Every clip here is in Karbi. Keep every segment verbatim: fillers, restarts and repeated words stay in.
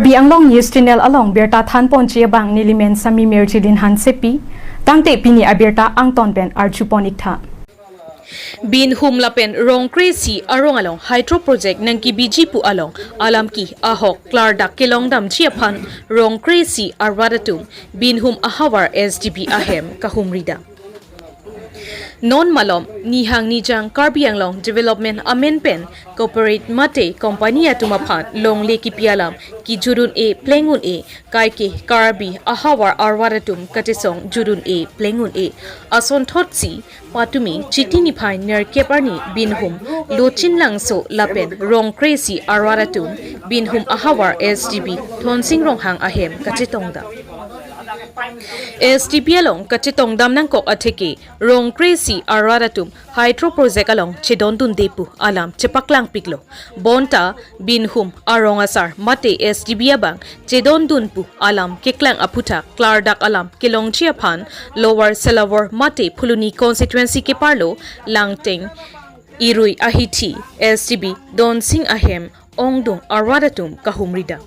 Karbi Anglong News Channel along birta thanponji abang nelimen Sami Mirjilin Hansepi, tangte pini abirta angton pen arjupon iktha. Binhum lapen Rongkresi arong along hydro project nangkebiji pu along alam ke ahok klardak kelongdamji aphan Rongkresi arat atum Binhum ahavar S D B ahem kahumridam. Non malom nihang nijang Karbi Anglong development amen pen corporate mate company atum aphan longle kipi alam kejut un-e pleng un-e, kaike Karbi ahavar arat atum kachesong jut un-e pleng un-e asonthotsi patumi Chiti niphai nerkep arni Binhum Lochinlangso lapen Rongkresi arat atum Binhum ahavar S D B Dhonsing Ronghang ahem kachetongdam. S D B along kachetongdam nangkok atheke Rongkresi arat atum hydro project along chedondunde pu alam chepaklangpiklo. Bonta Binhum arong asar mate S D B abang chedondun pu alam keklang aphuthak klardak alam kelongji aphan Lower Selavor mate Phuloni constituency keparlo Langteng Irui ahithi S D B Dhonsing ahem ongdung arat atum kahumridam.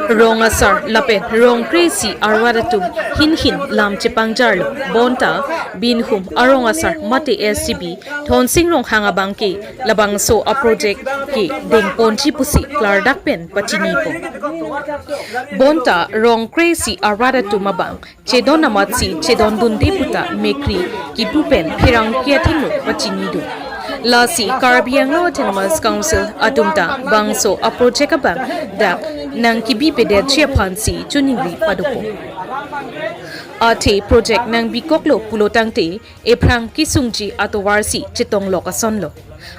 Rong asar lapen Rongkresi arat atum hinhin lam chepangjarlo. Bonta Binhum arong asar mate S D B Dhonsing Ronghang abang ke labangso a project ke dengponji pusi klardak pen pachinipo. Bonta Rongkresi arat atum abang chedon amatsi chedondunde puta mekri kipu pen pherangke athengno pachinidun. Lasi Karbi Anglong Autonomous Council atum ta bangso a project abang dak nangkebipedetji aphansi choningri padopo. Athe project nangbikoklo pulo tangte ephrang kesungji atovarsi chetonglok asonlo.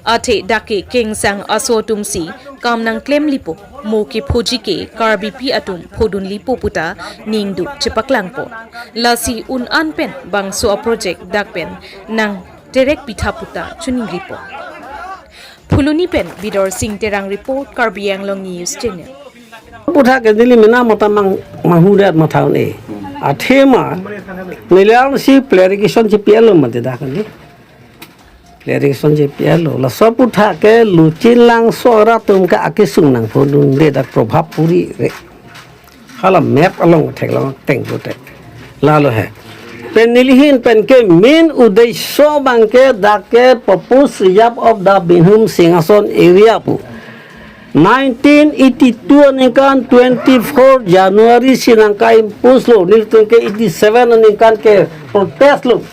Athe dak ke kengsang aso atumsi kam nangklemlipo, mo kephoji ke Karbipi atum phodunlipo puta ningduk chepaklangpo. Lasi un-an pen bangso a project dak pen nangterek pitha puta choningripo. Phuloni pen Bidor Sing Terang report, Karbi Anglong News Channel. Puthak ke neli mena mata mang manghudat matha un-e. Athema neli along si clarification chepi-etlo mati dak ke. Clarification chepi-etlo. Laso aputhak ke Lochinlangso arat atum ke akesung nangphodunde dak Prabhapuri re. Hala map along theklong teng puthak. Lalo he. Pen neli ahin pen ke main uddesho abang ke dak ke purpose yap of the Binhum Singhason area pu. Nineteen eighty-two aningkan twenty-four January si nangka-impose lo, nelitum ke eighty-seven aningkan ke protest lo.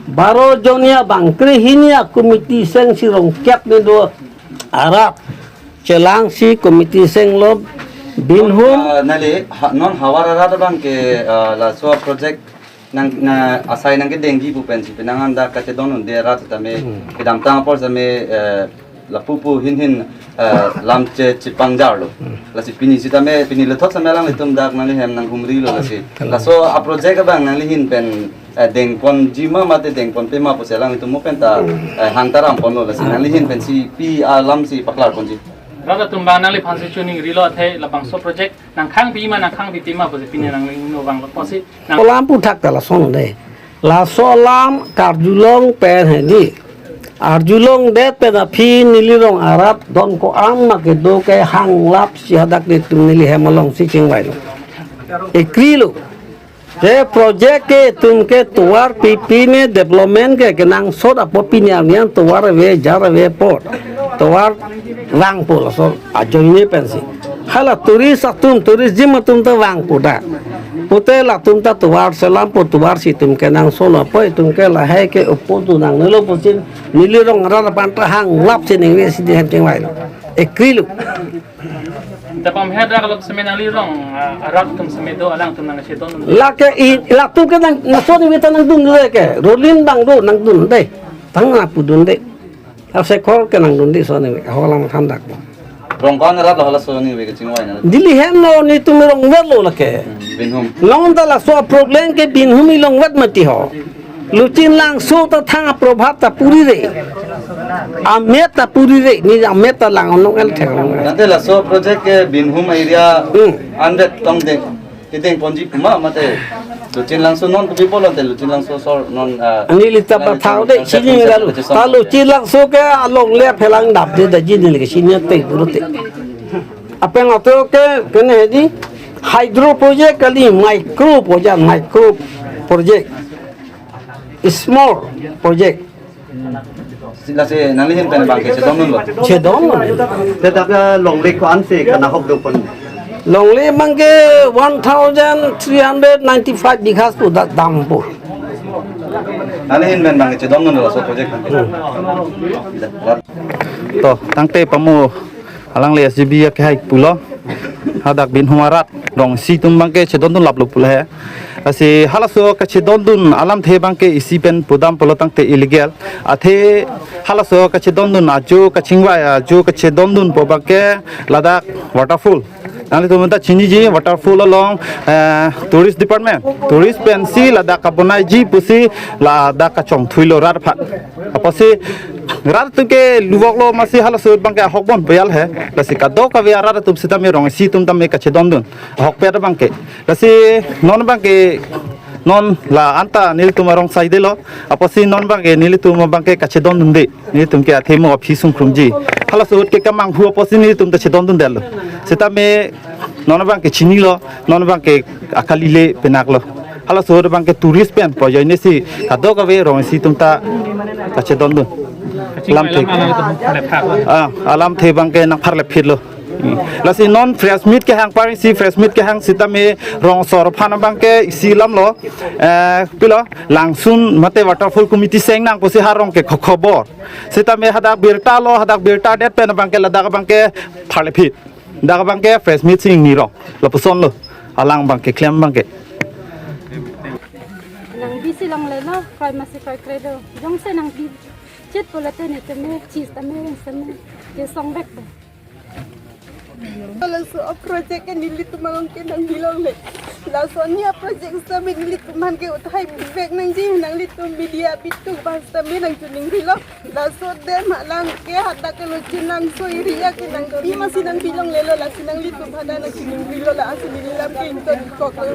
Baro jonia bangkre hinia committee seng si rongkep ni do arat. Chelangsi committee seng lo Binhum. Ah, neli, ha, non havar arat abang ke, ah, laso project nang, na, asai nangkedengji pu pensi penang anda kachedondunde arat tame kedamtang apor same, eh, lapu pu hinhin, eh, lam che chepangjarlo. Lasi pini sitame pini lethot same alanglitum dak nanglihem nanghumrilo lasi. Laso a project abang nangli ahin pen, eh, dengponji ma mate dengponpe ma pusi alanglitum mo penta, eh, hangtaramponlo lasi nangli ahin pensi pi alamsi paklarponji. Rat atum abang nangliphansi choningrilo athe labangso project nangkhangpi ma nangkhangpipe ma pusi pini nangli no vanglo pusi nang- Alam aputhak ta lason de. Laso alam karjulong pen hedi. Arjulongdet pen aphi neli rong arat don ko-an ma kedo ke hanglapsi hadak nelitum neli hem alongsi chingvailo. Ekrilo. Je project ke itum ke tovar pipi me development ke kenangsot apot pini arni an tovar ave jar ave apot. Tovar vangpo laso ajoine pensi. Hala tourist atum, tourism atum ta vangpo dak. Pute latum ta tovar selampo, tovar si itum kenangsot apot itum ke lahai ke opor tu nangnelo pusi neli rong arat aphan ta hanglapsi ningve si neli hem chingvailo. Ekrilo. Tapom he dak lok seme nangli rong, ah, arat atum seme do alangtum nangchedon. Lake i, latum ke nang, na soni veta nangdunde ke. Rolin abang do nangdunde. Tang na pudunde. Ase kor ke nangdunde soni ve. Holam thandak. Rong ko-an arat lo hala soni ve kachingvai na. Neli hem lo nelitum rongvet lo lake. Hmm, Binhum. Non ta laso problem ke Binhum along vet mati ho. Lochinlangso ta thang aprobhat ta puri re. Amet ta puri re, neli amet ta lang onong el thek onong el. Tangte laso project ke Binhum area Hmm. Andet tongdeng, kedengponji pu ma mate. Lochinlangso non kopi pulo te Lochinlangso asor non, ah, Neli ta pathau de, neli sining lalu. Lochinlangso ta Lochinlangso ke alongle phelang dapde daji neli ke sining te pulote. Apeng ato ke kene hedi hydro project kali, micro project, micro project, small project. Lasi nanglihin pen abangke chedondunlo. Chedondun. Tetapi longle ko-ansi kanahok do pon. Longle abangke one thousand three hundred ninety-five bighas pu dak dampo. Nanglihin pen abangke chedondunlo laso project. Hmm. To, tangte pamo alangli S G B akehai pulo. Hadak Binhung arat rong isi atum abangke chedondun laplo pulo he. Lasi halaso kachedondun alamthe abangke isi pen pudam pulo tangte illegal. Athe halaso kachedondun ajo kachingvai ajo kachedondunpo abangke ladak waterfall. Nanglitum ta chiniji waterfall along, eh, tourist department. Tourist pensi ladak kabonaiji pusi ladak kachongthuilo rat aphan. Apotsi rat atum ke luvoklo, amatsi halaso abangke ahok bon peyal he. Lasi kadokave arat atum sitame rong isi atum tame kachedondun ahokpet abangke. Lasi non abangke non la anta nelitum arong saidelo. Apotsi non abangke nelitum abangke kachedondunde. Nelitum ke athema aphi sungkrumji. Halaso ahut ke kamanghu apotsi nelitum ta chedondundetlo. Sitame non abangke chinilo, non abangke akali le penaklo. Halaso ahut abangke tourist pen pu ajoinesi kadokave rong isi atum ta kachedondun. Alamthe. Ah, alamthe abangke nangpharlepphitlo. Hmm. Lasi non press meet kehang, parisi press meet kehang sitame rong asor aphan abangke isi alamlo, eh, pilo, langsun mate waterfall committee seng nang pusi ha rong ke khobor. Sitame hadak birta lo, hadak birta det pen abangke ladak abangke pharlepphit. Dak abangke press meet si ingnirong. Lapusonlo. Alang abangke klem abangke. Nangbi si longlelo, kroi amatsi kroikre do. Jongsi nangbi chit pulote nelitum me, chis tame, tame, kesong vek do. Laso a-project ke nelitum along ke nangbi longle. Laso ani a-project sitame nelitum aphan ke uthai bibek nangji, nanglitum media bituk abang sitame nangchiningrilo. Laso dam alang ke hadak ke Lochin Langso area ke nangbi amatsi nangbi longlelo, lasi nanglitum aphan nangchiningrilo, la-ansi neli lam ke ingtonkoklo.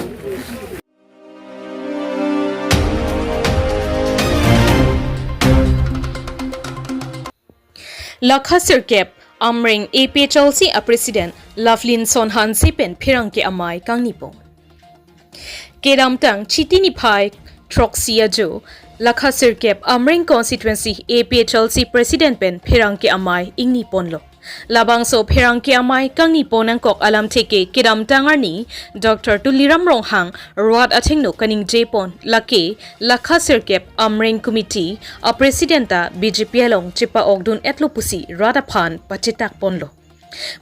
Lakha sirkep Amreng A P H L C a-President Lovelinson Hanse pen pherangke amei kangnipon. Kedamtang Chiti niphai throksi ajo Lakha sirkep Amreng constituency A P H L C President pen pherangke amei ingniponlo. Labangso pherangke amei kangnipon nangkok alamthe ke kedamtang arni Doctor Tuliram Ronghang rat athengno kaningjepon, lake Lakha sirkep Amreng Committee a-President ta B J P along chepa-okdun-etlo pusi rat aphan pachitakponlo.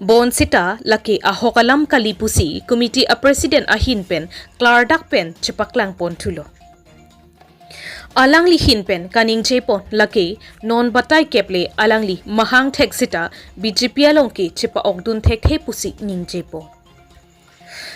Bonsita lake ahok alam kali pusi Committee a-President ahin pen klardak pen chepaklangponthulo. Alangli ahin pen kaningjepon, lake non batai kep le alangli mahang thek seta B J P along ke chepa-okdun thekthe pusi ningjepo.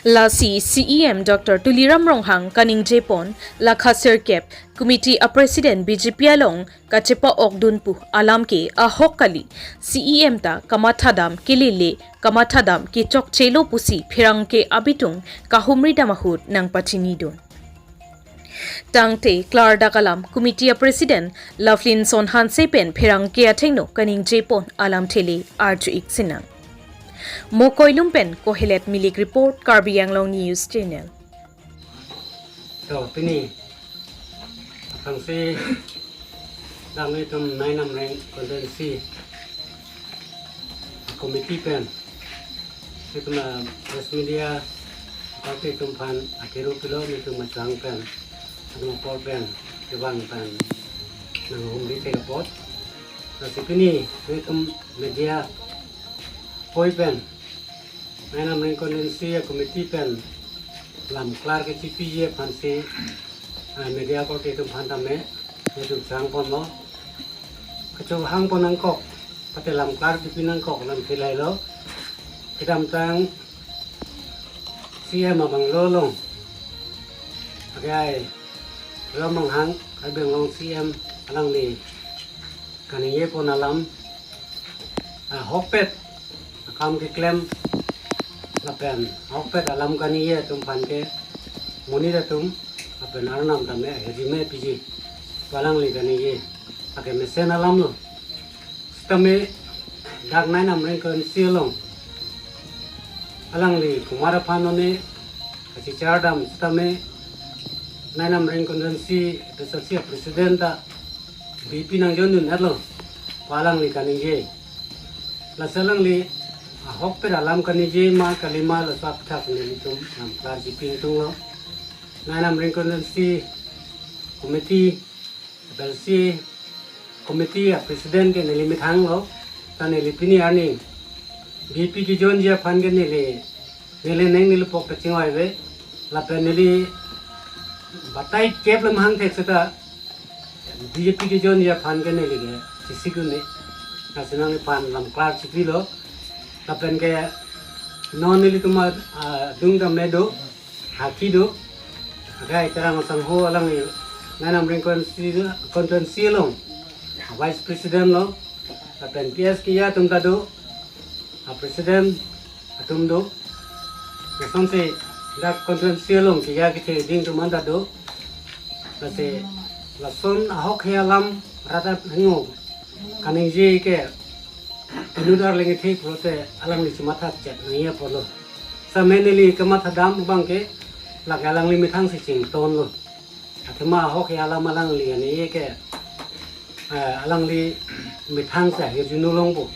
Lasi C E M Doctor Tuliram Ronghang kaningjepon, Lakha sirkep Committee a-President B J P along kachepa-okdun pu alam ke ahok kali, C E M ta kamathadam kelele, kamathadam kechokchelo pusi pherangke abitung kahumridam ahut nangpachinidun. Tangte klardak alam Committee a-President Lovelinson Hanse pen pherangke athengno kaningjepon alamthe le arju-ik sinang. Mokoilum pen Kohelet Milik report, Karbi Anglong News Channel. To, pini aphrangsi dak nelitum nine Amreng constituency committee pen nelitum, ah, press media party atum aphan akiru pilo, nelitum machang pen, atum apor pen, kevang pen nanghumri thek apot. Lasi pini nelitum media apoi pen nine Amreng constituency a-committee pen lamklar kechipiji aphansi, ah, media korte atum aphan tame nelitum changponlo. Kachohangpon nangkok, pate lamklar chipi nangkok alamthe lahelo. Kedamtang C M a-bungalow along akai Ram Manghang, Karbi Anglong C M alangli kaningjepon alam, ahokpet akam keklem lapen ahokpet alam kaningje atum aphan ke monit atum lapen arnam tame ahirjume piji pu alangli kaningje akemesen alamlo. Sitame dak nine Amreng constituency along alangli komat aphan one kachichar dam sitame, Nainam Ring Constituency P S L C a President ta B P nangjon dun etlo pu alangli kaningje. Lasi alangli ahokpet alam kaningje ma kalima laso aphuthak nelitum lam klarji pingtung lo. Nainam Ring Constituency Committee, P S L C Committee a President ke neli methang lo, ta neli pini arni B P kejonji aphan ke neli, neli neng neli pok ta chingoi ave, lapen neli batai kep lam hang thek seta B J P kejonji aphan ke neli ke chisik un-e. Lasi nangliphan lam klarji pilo. Lapen ke non nelitum a, adung ta medo, haki do. Akai Terang Sangho alangli Nainam Ring Constituency, Constituency along Vice President lo. Lapen P S K atum ta do, a President atum do. Lasonsi dak constituency along keja kethe ding atum anta do. Lasi lason ahokhe alam rat aphan kaningje ke inut arleng kethe pulote alangli chematha chet nangji apotlo. Sitame neli kamatha dam abang ke lake alangli methang si chington lo. Athema ahokhe alam alangli ani ke, eh, alangli methang si ahirjuno longpo.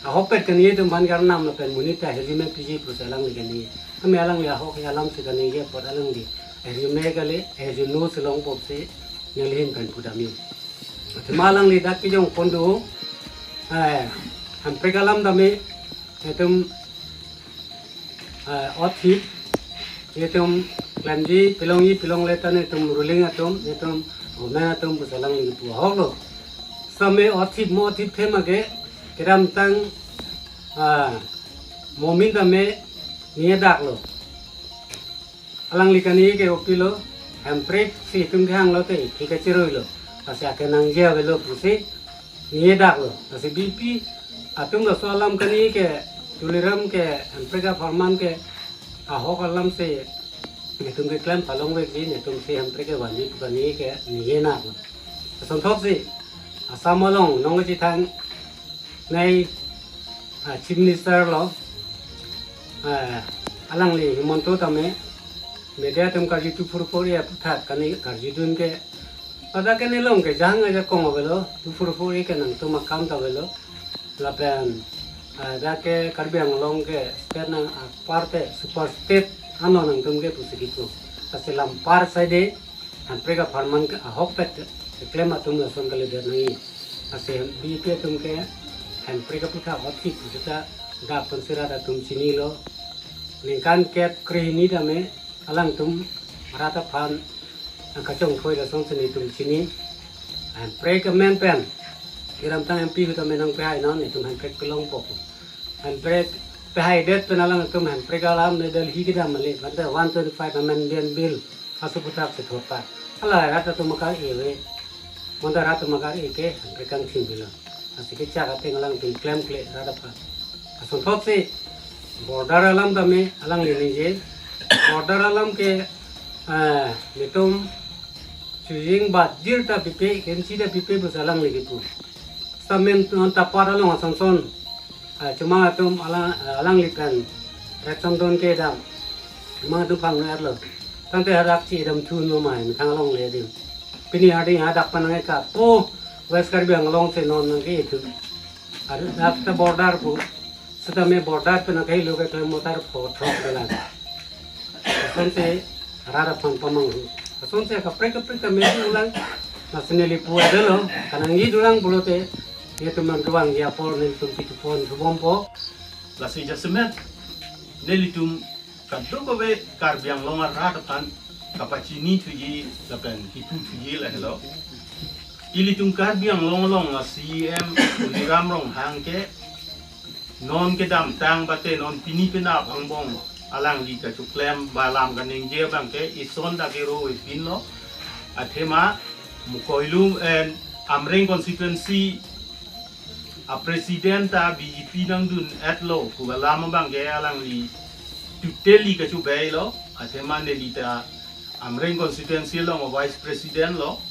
Ahokpet kaningje atum aphan ke arnam lapen monit ta ahirjume piji pusi alangli kaningje. Tame alangli ahokhe alam si kaningje apot alangli ahirjume kali, ahirjuno si longpo pusi neli ahin pen pudam yo. Athema alangli dak kejongpon do, eh, Hemprek alam tame, etum, eh, othip, etum klemji, pilongji, pilongle tane etum ruling atum, etum government atum pusi alangli pu ahok lo. Sitame othip mo othip thema ke, kedamtang, ah, momin tame ningje dak lo. Alangli kaningje ke opilo, Hemprek si itum kehang lote, thik kachiroi lo. Lasi ake nangji avelo pusi ningje dak lo. Lasi B P atum laso alam kaningje ke, Tuliram ke, Hemprek apharman ke, ahok alam si, netum keklem palong vekji, netum si Hemprek kevanji pu kaningje ke, ningje nak lo. Asonthot si, Assam along, nong kachethang, nai, ah, Chief Minister lo, ah, alangli Himanta tame, media atum karju two four four A aphuthak kani karjudun ke, pada ke nelong ke jang aja kong avelo, two four four A ke nangtum akam ta avelo, lapen, ah, dak ke Karbi Anglong ke state nang aparte super state ano nangtum ke pusi kipu, lasi lampar side, Hemprek apharman ke ahokpet keklem atum lason kalidet nangji. Lasi B P atum ke Hemprek aphuthak othip seta dak pensi rat atum chinilo. Ningkan kep krehini tame alangtum rat aphan kachongthoi lasonsi netum chini. Hemprek amen pen kedamtang M P ahut tame nangpehai non, netum Hemprek kelongpo. Hemprek pehaidet pen alangtum Hemprek alam ne Delhi kedam mali, bante one twenty-five Amendment Bill aso aphuthak si thotpa. Hala rat atum akar-e ave. Bonta rat atum akar-e ke Hemprek kangthim helo. Lasi kechak ateng alangtum klemkle rat aphan. Asonthot si border alam tame alangli ningje. Border alam ke, eh, netum chujing bat jir ta pipe, kensi ta pipe pusi alangli kipu. Sitame non tapar along asonson, ah, chomang atum alang, ah, alangli pen ration don kedam. Chomang atum pangno etlo. Tangte hadak chidam thu no mai, methang alongle adim. Pini hadi hadak panang eka po West Karbi Anglong si non nangke-e thu. Hadak ta border pu. Sitame border pen akai lo ke motor pho throk dalan. Asonsi rat aphan pamanghu. Asonsi kaprek kaprek ta meji ulang. Lasi neli pu avelo, kaningje dulang pulote, netum nangkevangji apor nelitum pitupon thubompo. Lasi jasemet nelitum kadokave Karbi Anglong arat aphan kapachini thuji lapen kipu thuji lahelo. Ilitum Karbi Anglong along a C E M Tuliram Ronghang ke non kedamtang bate non pini penap angbong alangli kachoklem ba alam kaningje abang ke ison dak kero ipinlo. Athema Mukoilu and Amreng constituency a president ta B J P nangdun etlo pu alam abang ke alangli totally kachobeilo. Athema neli ta Amreng constituency along vice president lo,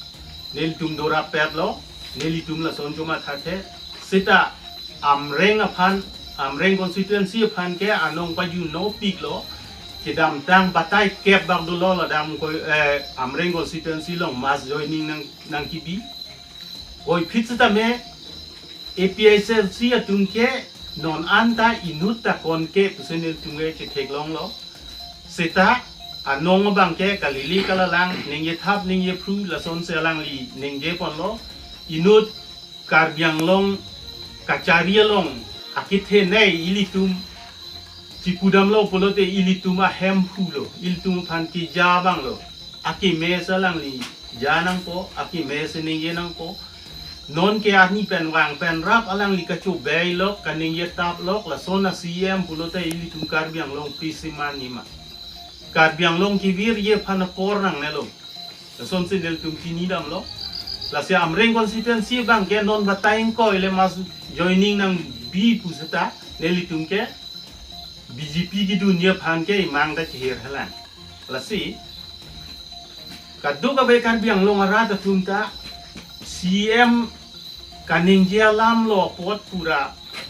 nelitum dorapetlo, nelitum lason chomathathe, seta Amreng aphan Amreng constituency aphan ke anong pajunopiklo, kedamtang batai kep bak dolo ladak ko, eh, Amreng constituency along mass joining nang, nangkebi. Oi phit setame A P H L C atum ke non anta inut ta konke pusi nelitum ke chetheklonglo. Seta anong abang ke kalili kalalang ningje thap ningje phru lasonsi alangli ningjeponlo. Inut Karbi Anglong kachari along akethenei ilitum chipudamlo pulote ilitum ahemphu lo, ilitum aphan keja abang lo. Akeme si alangli ja nangpo, akeme si ningje nangpo. Non ke arni pen vang pen rap alangli kachobeilok, kaningje taplok, lason a-C E M pulote ilitum Karbi Anglong pisiman nima. Karbi Anglong kevirji aphan apor nangnelo. Lasonsi nelitum chinidamlo. Lasi Amreng constituency abang ke non batai ingkoi le mass joining nangbi pu seta nelitum ke B J P kedunji aphan ke imang ta chihir helang. Lasi kadokave Karbi Anglong arat atum ta C E M kaningje alam lo apot pura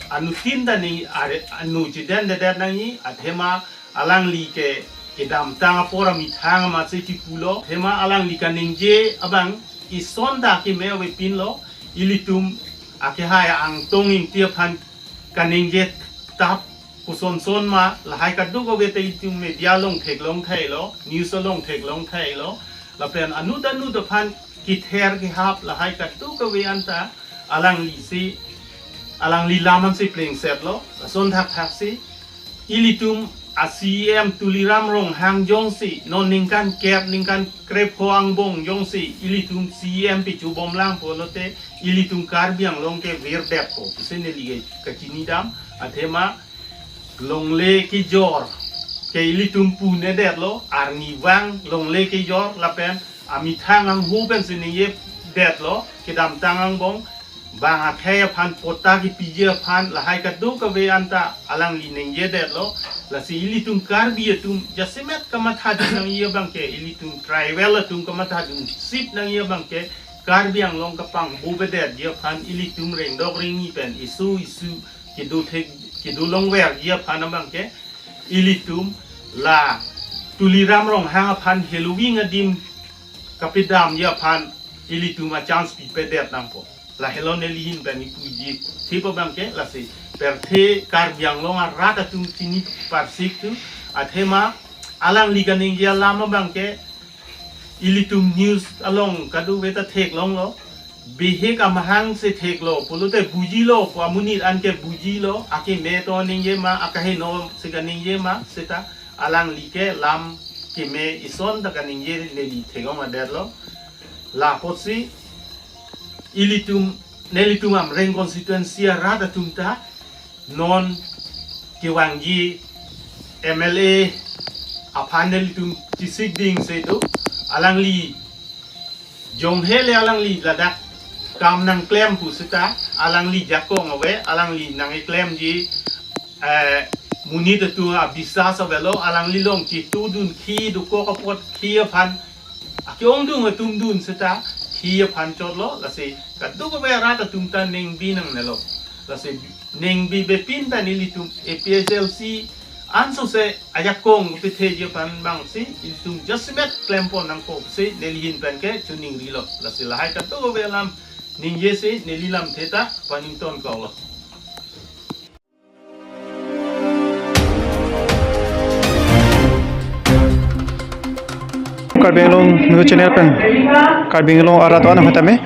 anuttin ta ni are anu chiden dedet nangji, athema alangli ke kedamtang apor amethang amatsi chipulo, athema alangli kaningje abang ison ta keme avepinlo, ilitum akehai Angtong Ingti aphan kaningje tap kosonson ma, lahai kadokave ta itum media along theklong thailo, news along theklong thailo, lapen anut anut aphan kether kehap lahai kadokave anta alangli si, alangli lam ansi plengsetlo, lason thakthaksi ilitum a-C E M Tuliram Ronghang jongsi non ningkan kep ningkan krepho angbong jongsi ilitum C E M pichubomlang pulote ilitum Karbi Anglong ke virdetpo pusi neli ke kachinidam, athema longle kejor ke ilitum punedetlo, arnivang longle kejor lapen amethang anghu pensi ningjedetlo, kedamtang angbong bang akhei aphan patta kepiji aphan lahai kadokave anta alangli ningjedetlo. Lasi ilitum Karbi atum jasemet kamathadun nangji abang ke, ilitum tribal atum kamathadun sip nangji abang ke, Karbi Anglong kapangbo bedetji aphan ilitum rengdok rengni pen isu isu kedo thek kedo longverji aphan abang ke ilitum la Tuliram Ronghang aphan heloving adim kapedamji aphan ilitum a-chance pipedet nangpo. Lahelo neli ahin pen ipuji thip abang ke. Lasi pirthe Karbi Anglong arat atum chini parsik tu, athema alangli kaningje alam abang ke ilitum news along kadokave ta theklonglo. Bihek amahang si theklo pulote bujilo pu amonit an ke bujilo, akeme to ningje ma, akaheno si kaningje ma, seta alangli ke lam keme ison ta kaningje neli thek-ong adetlo. Lapotsi ilitum, nelitum Amreng constituency arat atum ta non kevangji M L A aphan nelitum chisik ding si do, alangli jonghe le alangli ladak kam nangklem pu seta alangli jakong ave, alangli nangkeklemji, eh, monit atum abiswas avelo, alangli along chitudun khi dokok apot khi aphan, ake-ongdung atum dun seta khi aphan chotlo. Lasi kadokave arat atum ta ningbi nangnelo. Lasi ningbi bepin ta nelitum A P H L C ansose ajakong pitheji aphan abangsi ilitum jasemet klempon nangpo si neli ahin pen ke chuningrilo. Lasi lahai kadokave alam ningjesi neli lamthe ta paningtonkoklo. Karbi Anglong News Channel pen Karbi Anglong arat atum aphan tame.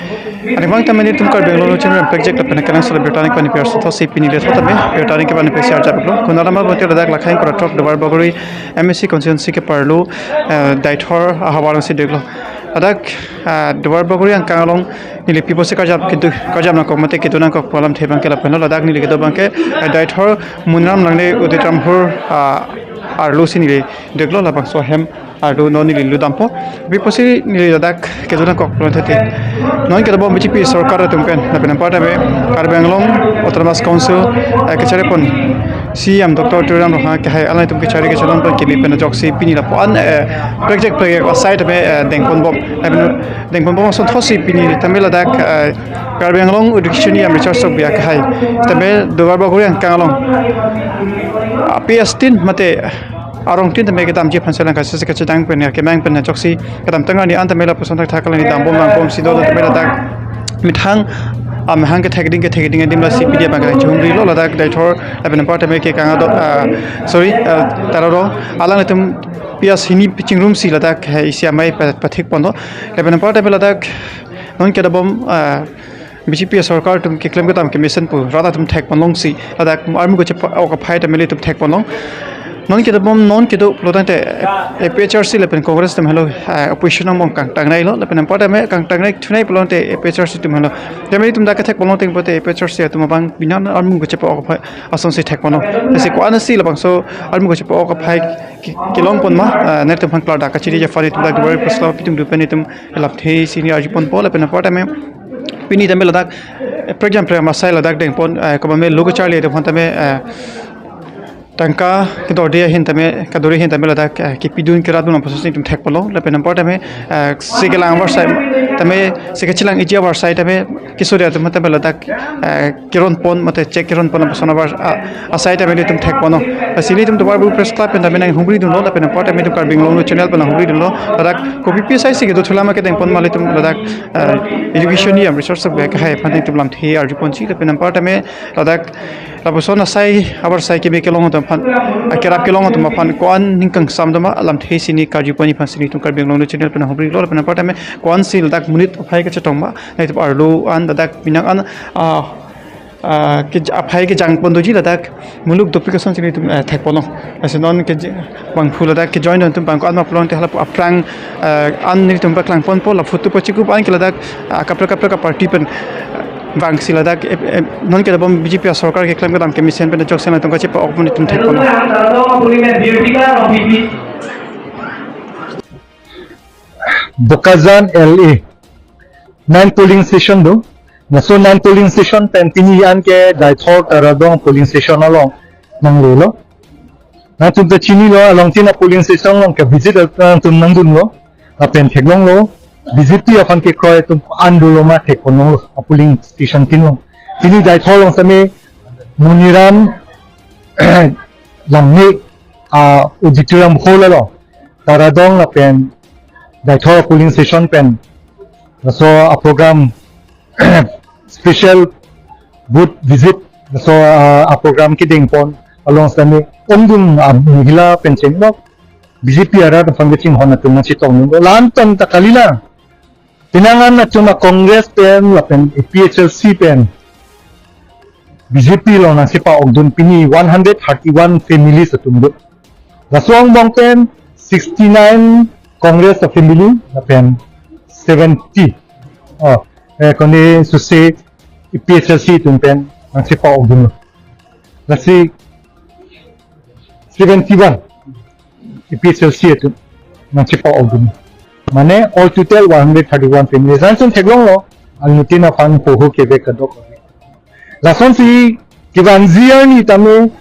Aremang tame nelitum Karbi Anglong News Channel pen pekjek lapen kenangsot abirta nangpani piyar sotho si pini le tame abirta nangpani piyar si arjap lo. Konat alam abang ke ladak Lakhaing Koratrok Duarbagori M A C constituency ke parlo, eh, Deithor ahavar si diklo. Ladak, eh, Duarbagori angkang along neli pipo si karjap kedo, karjap nangkok mate kedo nangkok pu alamthe abang ke lapen lo. Ladak neli kedo abang ke, eh, Deithor Munram Langle Udit Ramhur, ah, arlo si neli diklo, labangso ahem Ardu non neli ludampo. Biposi neli ladak kedo nangkok lo tete. Non kedobom B J P sorkar atum pen, lapen anparta me Karbi Anglong Autonomous Council, eh, kacharipon C E M Doctor Tuliram Ronghang kehai alanglitum kachari kachelongpon kimi pen ajoksi pini lapu-an, eh, project project asai tame, eh, dengponbom. Lapen dengponbom asonthotsi pini tame ladak, eh, Karbi Anglong Education E M Richard Sokbi akehai tame Duarbagori angkang along, ah, P S tin mate arong tin tame kedamji aphan selang kaisi kachedang pen ya kemang pen ajoksi kedamtang arni an tame lapuson thakthak kali ni dambom langbomsi do tame ladak methang amahang kethekding kethekding adim lasi P D F abang kachumri lo ladak Deithor lapen anparta me ke kanga do, ah, sorry, ah, Taradong alanglitum P S hini pichingrumsi ladak, eh, isi amei pa-, pathikponlo lapen anparta me ladak non kedobom, ah, B J P sorkar atum keklem kedam kemesen pu rat atum thekponlongsi ladak armu kachepa-ok aphai tame ilitum thekponlong. Non kedobom non kedo pulotangte A P H L C lapen Congress atum helo, ah, opposition angbong kangtangnei lo lapen anparta me kangtangnei thunei pulotangte A P H L C atum helo. Tame ilitum dak kethekponlong tengpote A P H L C atum abang binan armu kachepa-ok aphai asonsi thekponlong. Lasi ko-ansi labangso armu kachepa-ok aphai ke-, kelongpon ma, ah, netum aphan klardak kachiri jafan itum dak Duarbagori Press Club apitum dupen itum lamthe isi ni arjuponpo lapen anparta me pini tame ladak, eh, program program asai ladak dengpon, eh, komat me lo kacharli atum aphan tame, eh, tangka kedorde ahin tame, kadore ahin tame ladak, eh, kepidun keradun aphan sosni itum thekponlong lapen anparta me, eh, si kelang avarsai tame, si kachelang iji avarsai tame keso-ri atum aphan tame ladak, eh, keronpon mate cheque keronpon lapuson avar, ah, asai tame ilitum thekponlong. Lasi ilitum Duarbagori Press Club pen tame nanghumridunlo lapen anparta me itum Karbi Anglong News Channel pen nanghumridunlo. Ladak kopi pi asai si kedo thulama kedengpon ma ilitum ladak, eh, Education E M Richard Sokbi akehai aphan itum lamthe arjuponji lapen anparta me ladak lapuson asai avarsai keme kelong atum aphan, ah, kerap kelong atum aphan ko-an ning kangsam do ma lamthe isi ni karjuponji aphansi ilitum Karbi Anglong News Channel pen nanghubrilo lapen anparta me ko-ansi ladak monit aphai kachetong ma nangtum arlo an ladak pinang an, ah, ah, ke aphai kejangpon doji ladak muluk dopik asonsi nelitum, eh, thekponlong. Lasi non ke bangphu ladak ke join atum abang ko-an ma pulotangte hala aphrang, eh, an nelitum paklangponpo la photo pachikup an ke ladak, ah, kaprek kaprek aparty pen, eh, vangsi ladak, eh, eh, non kedobom B J P asorkar keklem kedam kemesen pen ajoksi nangtum kachepa-ok pu nelitum thekponlong. Bokajan L A nine polling station do. Laso nine polling station pen pini an ke Deithor Taradong polling station along nanglelo. Nangtum ta chinilo, along tin a polling station along ke visit nangtum nangdunlo. Lapen theklonglo, B J P aphan kekroi atum an dolo ma thekponlonglo a polling station tin along. Pini Deithor along same Moniram Lamni a auditorium hall along Taradong lapen Deithor polling station pen laso a program special booth visit laso, ah, a program kedengpon along sitame ongdung, ah, mohila pen chenglok B J P arat aphan kachinghon atum nangchetongdun la-an pen ta kalilang. Pinang an atum a Congress pen lapen A P H L C pen B J P along nangchepa-okdun pini one hundred thirty-one families atum do. Laso angbong pen sixty-nine Congress a family lapen seventy, oh, eh, kone suse A P H L C atum pen nangchepa-okdunlo. Lasi seventy-one A P H L C atum nangchepa-okdun. Mane all total one hundred thirty-one families. Lason theklonglo, anuttin aphan poho kevek kadokave. Lasonsi kevanji arni tame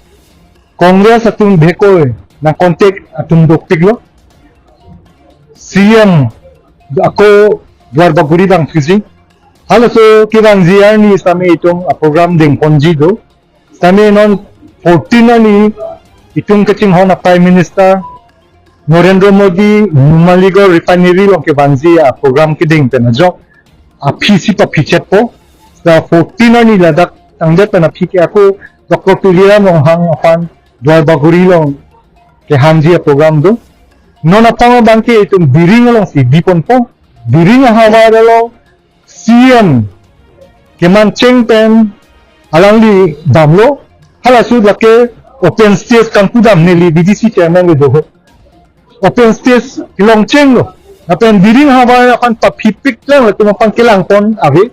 Congress atum bhekoi nang contact atum dopiklo. C M ako Duarbagori vangthuji. Halaso kevanji arni sitame itum a program dengponji do. Sitame non fourteen arni itum kachinghon a Prime Minister Narendra Modi Numaligarh refinery along kevanji a program kedeng pen ajok aphi si paphichetpo. Sita fourteen arni ladak tangdet pen aphi ke ako Doctor Tuliram Ronghang aphan Duarbagori along kehangji a program do. Non aphrang abang ke itum Diring alongsi biponpo. Diring ahavar along C M kemancheng pen alangli damlo, halaso lake open stage kangpu dam neli V D C chairman le doho. Open stage longchenglo. Lapen Diring ahavar aphan paphipik lang latum aphan kelangpon ave.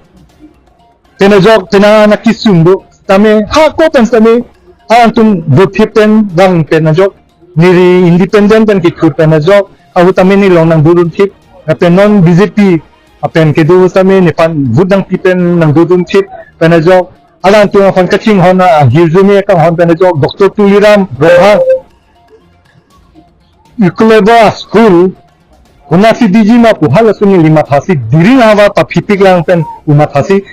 Pen ajok pen anak kisung do. Tame hako pen tame atum vote pen vang pen ajok neli independent pen kithur pen ajok ahut tame nelong nangdodun thip, lapen non B J P apen kedo ahut tame nephan vote nangpi pen nangdodun thip pen ajok, alangtum aphan kachinghon ahirjume kanghon pen ajok, Doctor Tuliram Ronghang Eukleva school konatsi diji ma pu halaso neli mathasi, Diring ahavar paphipik lang pen pu mathasi,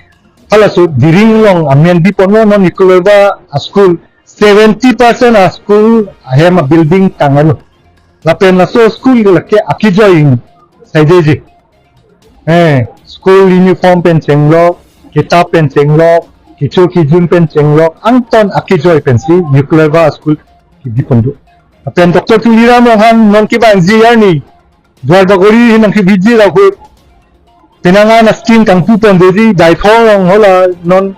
halaso Diring along amen biponlo. Non Eukleva school seventy percent a school ahem a building tanglo. Lapen laso school lake akejoi saidiji. Eh, school uniform pen chenglok, kitap pen chenglok, kecho kejun pen chenglok, angton akejoi pensi Eukleva school kebi pon do. Lapen Doctor Tuliram Ronghang non kevangji arni Duar Bagori ahin nangkebiji ahut, penang an a scheme kangpu pon doji, Deithor along hala non,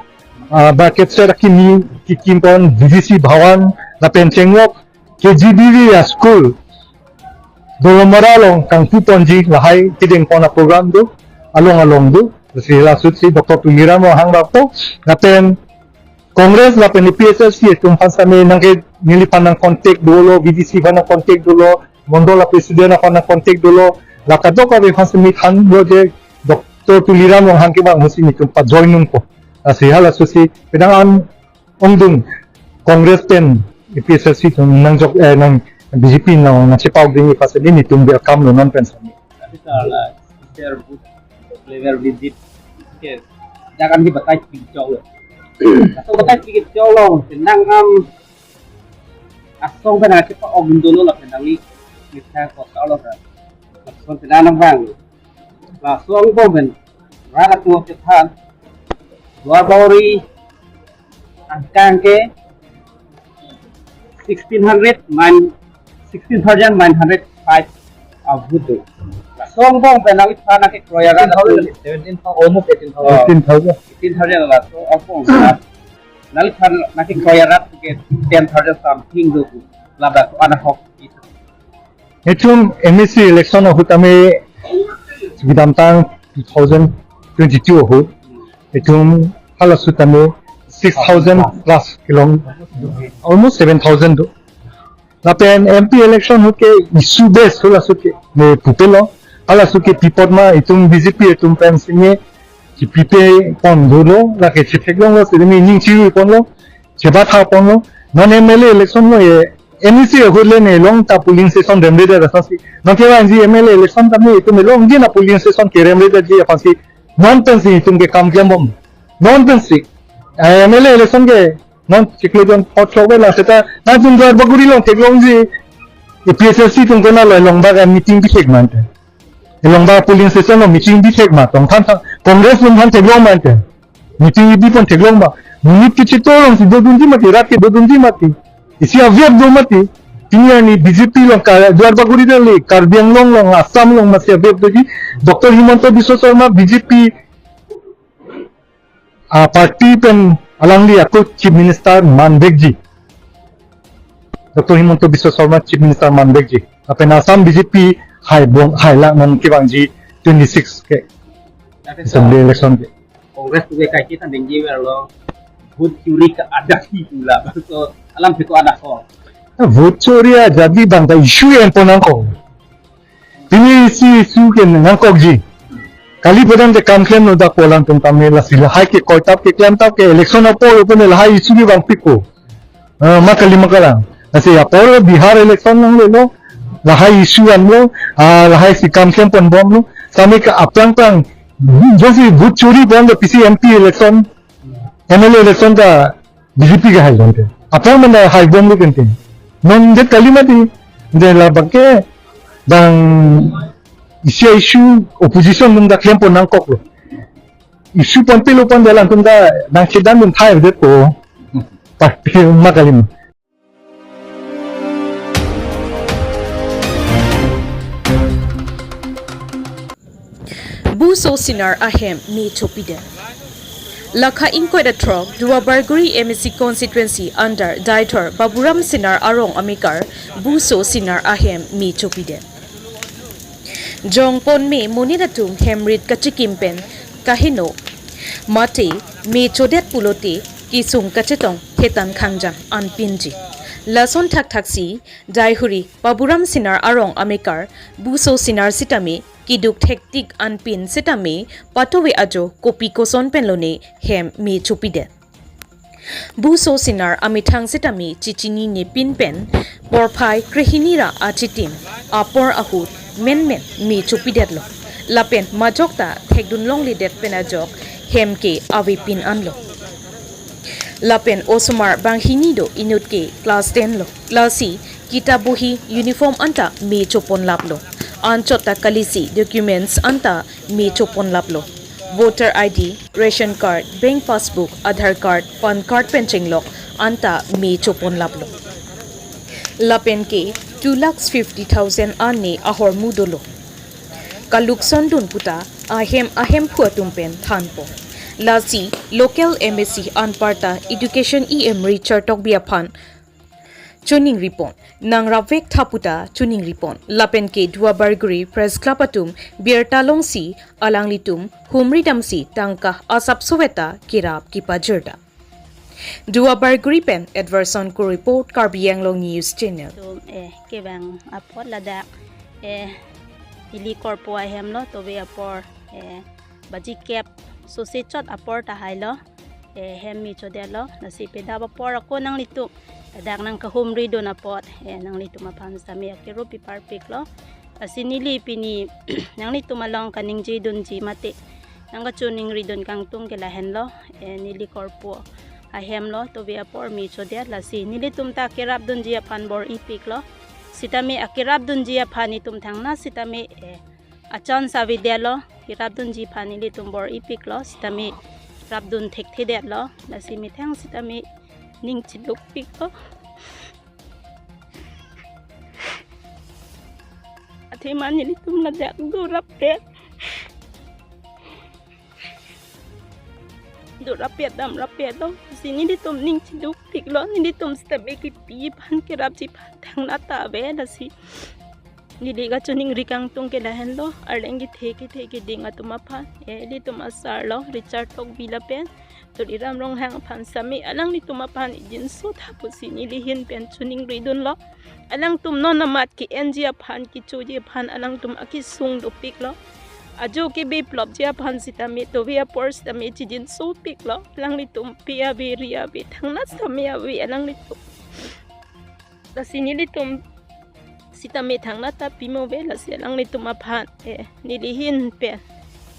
ah, market shed akimi kekim pon, V D C Bhawan, lapen chenglok K G B V a school, Dolamara along kangpu ponji lahai kedeng pon a program do, along along do. Si laso ahut si Doctor Tuliram Ronghang bangpo, lapen Congress lapen A P H L C atum aphan sami nangke neliphan nang contact dolo, V D C aphan nang contact dolo, Mondol a president aphan nang contact dolo, la kadokave aphan sami thanlo je Doctor Tuliram Ronghang kevang ahut si netum pajoin nangpo. Lasi halaso ahut si penang an ongdung Congress pen A P H L C atum nangjok, eh, nang B J P nang nangchepaukding aphan sami netum welcome lo non pen sami. Tapi kalau share booth level visit ke, jangan kita batai picture lo. Atau batai picture lo, tenang am asong pen nangchepaukding dolo lapen nangli kita kota lo kan. Asong tenang nang bang. Laso angbong pen rat atum chethan, Duar Bagori angkang ke sixteen hundred nine, sixteen thousand nine hundred five a vote do. Laso angbong pen nangli aphan nangkekroi arat atum, seventeen thousand, almost eighteen thousand. Oh. Eighteen thousand. Eighteen thousand laso angbong. Nangli aphan nangkekroi arat ke ten thousand something do. Ladak anahok. Itum M A C election ahut tame kedamtang two thousand twenty-two ahut, itum halaso ahut tame six thousand plus kelong, almost seven thousand do. Lapen M P election ahut ke issue base halaso ahut ke ne pupelo, halaso ahut ke pi apot ma itum B J P atum pen sini kepipe pon dolo, lake chetheklonglo, sini ning chiru ponlo, chebatha ponlo. Non M L A election lo ye, M A C ahut le nelong ta polling station remredet asonsi. Non kevangji M L A election tame itum nelongdin a polling station keremredetji aphansi non pensi itum ke kam klembom. Non pensi. Eh, M L A election ke non chiklo jon pot chokbe la seta, nangtum Duar Bagori along theklongji, A P H L C atum konat lo Longbag a meeting bithek mante. Longbag polling station lo meeting bithek ma, tong than than, Congress atum than theklong mante. Meeting bipon theklong ma. Monit kechito alongsi dodunji mati, rat ke dodunji mati. Isi avep do mati. Pini arni B J P along ka, Duar Bagori dali, Karbi Anglong along, Assam along masi avep doji. Doctor Himanta Biswa Sarma B J P, ah, party pen alangli ako Chief Minister manvekji. Doctor Himanta Biswa Sarma Chief Minister manvekji. Lapen Assam B J P haibom, hailak non kevangji twenty-six ke Assembly election ke. Congress atum ke kaiketa ningjeverlo, vote chori ke-adaksi pu la. So alam piko ada ko. Vote chori ajat abang ta issue en pon nangkok. Pini isi issue ke nangkokji. Kali padang te kam klemlo dak polang tum tame, lasi lahai ke koitap ke klemtap ke election apor lo pene lahai issue ke vangpikpo. Ah, ma kali ma kalang. Lasi apor Bihar election nanglelo, lahai issue anlo, ah, lahai si kam klem ponbomlo. Sami ke aphrang phrang, jasi vote chori pon do pisi M P election, M L A election ta B J P ke hai jonte. Aphrang mane haibomlo kente. Non det kali mati, de labang ke, bang isi issue opposition atum ta klem pon nangkoklo. Issue ponpilo pon de alangtum ta nangchedandun thai det ko. Party ma kali ma. Buso Sinar ahem me chopidet. Lakha ingkoi ra throk Duar Bagori M A C constituency under Deithor Baburam Sinar arong amekar Buso Sinar ahem me chopidet. Jongpon me monit atum hemrit kachikim pen kaheno. Mate me chodet pulote kesung kachetong thetan khangjang anpinji. Lason thakthaksi Daihuri Baburam Singnar arong amekar Buso Singnar sitame keduk thektik anpin sitame patove ajo kopi koson pen lone hem me chopidet. Buso Singnar amethang sitame chechinine pin pen porphai krehini ra achitim apor ahut menmen me chopidetlo. Lapen majok ta thekdun longledet pen ajok hem ke avepin anlo. Lapen osomar banghini do, inut ke class ten lo. Lasi kitap bohi uniform anta me choponlaplo. Anchot ta kalisi documents anta me choponlaplo. Voter I D, ration card, bank passbook, Aadhaar card, PAN card pen chenglok anta me choponlaplo. Lapen ke two lakhs fifty thousand an ne ahormu dolo. Kalukson dun puta ahem ahemphu atum pen thanpo. Lasi local M A C anparta Education E M Richard Tokbi aphan choningripon, nang rapvek tha puta choningripon. Lapen ke Duar Bagori Press Club atum birta longsi alanglitum humri damsi tangka asapso veta kerap kepajirda. Duar Bagori pen Edverson Kro report, Karbi Anglong News Channel. Tum, eh, kevang apot ladak, eh, ili korpo ahem lo, tove apor, eh, baji kep sose chot apor tahai lo, eh, hem me chodetlo, lasi pedap apor ako nanglitum ladak nangkahumri dun apot, eh, nanglitum aphan sitame akero piparpiklo. Lasi neli pini nanglitum along kaningje dunji mate nangkachoningri dun kangtung ke lahenlo, eh, neli korpo ahem lo, tove apor me chodet, lasi nelitum ta kerap dunji aphan bor-ipiklo. Sitame akerap dunji aphan itum thangnat sitame, eh, achance avedetlo, kerap dunji aphan nelitum bor-ipiklo, sitame kerap dun thekthedetlo, lasi methang sitame ning chidukpiklo. Athema nelitum ladak do rapet. Do rapet dam rapet lo. Lasi nelitum ning chidukpiklo. Nelitum sitame kipi aphan kerapji aphan thangnat ta ave, lasi neli kachoningri kangtung ke lahenlo. Arleng kethe kethe keding atum aphan, eh, ilitum asar lo, Richard Tokbi lapen Tuliram Ronghang aphan sitame alanglitum aphan ijinso tha pusi neli ahin pen choningri dunlo. Alangtum non amat ke-enji aphan, kechoji aphan alangtum akesung dopiklo. Ajo kebeplopji aphan sitame tove apor sitame chijinsopiklo. Alanglitum pe ave, ri ave, thangnat sitame ave alanglitum. Lasi nelitum sitame thangnat ta pimo ave, lasi alanglitum aphan, eh, neli ahin pen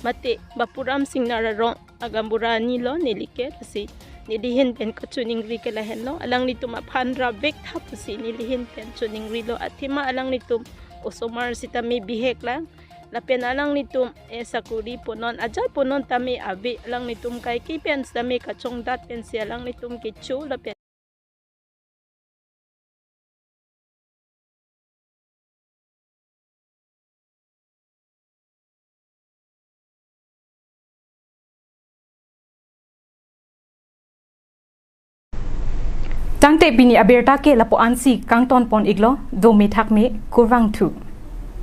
mate Bapuram Singnar arong agaonbura ani lo neli ke, lasi neli ahin pen kachoningri ke lahenlo, alanglitum aphan rapvek tha pusi neli ahin pen choningrilo. Athema alanglitum osomar sitame bihek lang, lapen alanglitum, eh, sakori ponon, ajat ponon tame ave, alanglitum kaike pen sitame kachongdat pensi alanglitum kecho lapen Tangte pini abirta ke lapu-ansi kangtonpon-iklo, dome thakme, kurvangthu.